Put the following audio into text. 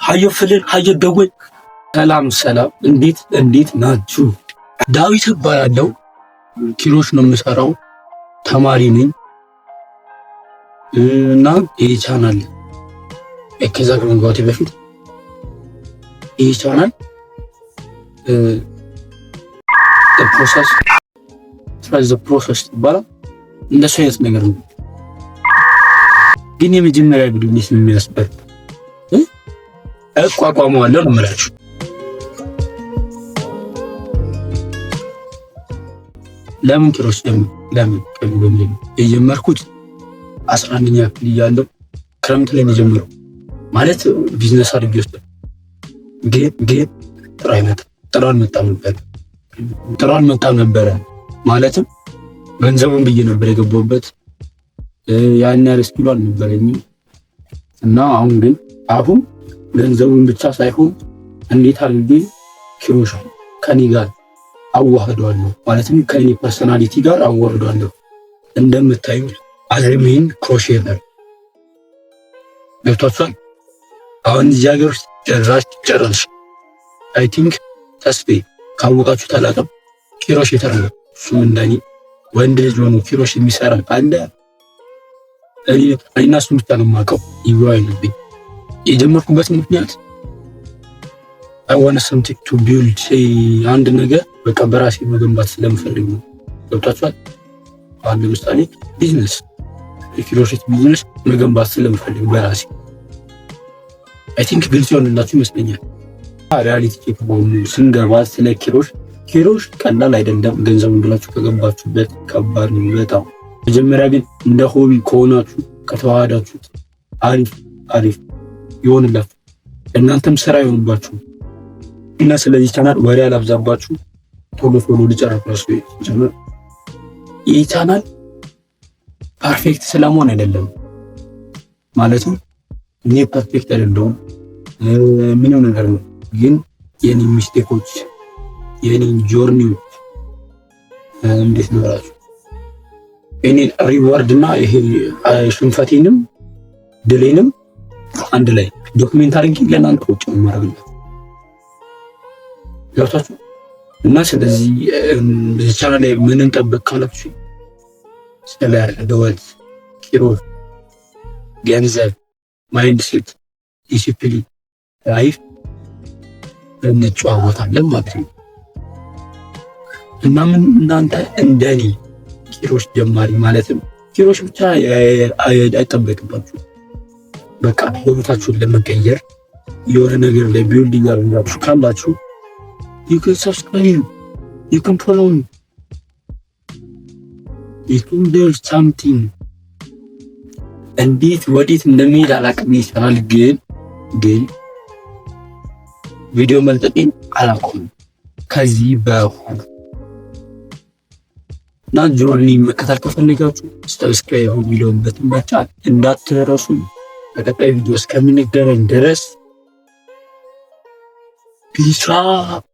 ሀዮ ፍልል ሀዮ ደወል። ሰላም ሰላም፣ እንዴት እንዴት ናችሁ? ዳዊት እባላለሁ። ኪሮሽ ነው የምሰራው፣ ተማሪ ነኝ እና ይህ ቻናል ከዛ ከመግባቴ በፊት ይህ ቻናል process process ይባላል። እንደሱ አይነት ነገር ነው። ግን የመጀመሪያ ቪዲዮ እንዴት ነው የሚያስበር እቋቋመዋለሁ ነው የምላችሁ። ለምን ኪሮሽ ለምን ለምን የጀመርኩት 11ኛ ክፍል እያለሁ ክረምት ላይ ነው የጀመረው። ማለት ቢዝነስ አድርጌ ውስጥ ግን ግን ጥሩ አይመጣም፣ ጥሩ አልመጣም ነበር፣ ጥሩ አልመጣም ነበረ። ማለትም ገንዘቡን ብዬ ነበር የገባሁበት። ያን ያህል skill ኡ አልነበረኝም እና አሁን ግን አሁን ገንዘቡን ብቻ ሳይሆን እንዴት አድርጌ ኪሮሽ ከኔ ጋር አዋህዷለሁ፣ ማለትም ከኔ personality ጋር አዋህዷለሁ። እንደምታዩት አዝሜን crocheter ገብቷችኋል። አሁን እዚህ ሀገር ውስጥ ጭራሽ ጭራሽ I think ተስፌ ካወቃችሁ ታላቅም crocheter ነው። እሱም እንደኔ ወንድ ልጅ ሆኖ ኪሮሽ የሚሰራ ካለ እኔና እሱን ብቻ ነው የማውቀው። ይዋይልብኝ የጀመርኩበት ምክንያት I want something to build አንድ ነገር በቃ በራሴ መገንባት ስለምፈልግ ነው። ገብቷችኋል? አሁን ለምሳሌ ቢዝነስ የ crochet ቢዝነስ መገንባት ስለምፈልግ በራሴ I think ግልጽ ይሆንላችሁ ይመስለኛል። Reality check ስንገባ ስለ ኪሮሽ ኪሮሽ ቀላል አይደለም። ገንዘቡን ብላችሁ ከገባችሁበት ከባድ ነው በጣም። መጀመሪያ ግን እንደ hobby ከሆናችሁ ከተዋሃዳችሁት አሪፍ አሪፍ ይሆንላችሁ፣ እናንተም ስራ ይሆንባችሁ እና ስለዚህ ቻናል ወሬ አላብዛባችሁ፣ ቶሎ ቶሎ ልጨርስ። ይህ ቻናል perfect ስለመሆን አይደለም፣ ማለትም እኔ perfect አይደለሁም ምንም ነገር ነው፣ ግን የኔ mistake ኦች የኔን journey ዎች እንዴት ነው እራሱ የኔን reward እና ይሄ ሽንፈቴንም ድሌንም አንድ ላይ document አድርጌ ለእናንተ ውጭ ነው የማደርግላችሁ። ገብታችሁ እና ስለዚህ ቻናል ላይ ምን እንጠብቅ ካላችሁ ስለ ህይወት፣ ኪሮሽ፣ ገንዘብ፣ mindset፣ discipline፣ life እንጨዋወታለን ማለት ነው። እና ምን እናንተ እንደኔ ኪሮሽ ጀማሪ ማለትም ኪሮሽ ብቻ አይጠበቅባችሁ። በቃ ህይወታችሁን ለመቀየር የሆነ ነገር ላይ build እያደረጋችሁ ካላችሁ you can subscribe, you can follow, you can do something። እንዴት ወዴት እንደሚሄድ አላውቅም ይችላል፣ ግን ግን ቪዲዮ መልቀቄን አላቆምም ከዚህ በኋላ እና journey መከታተል ከፈለጋችሁ subscribe የሚለውን button ብቻ እንዳትረሱ። በቀጣይ ቪዲዮ እስከምንገናኝ ድረስ peace out።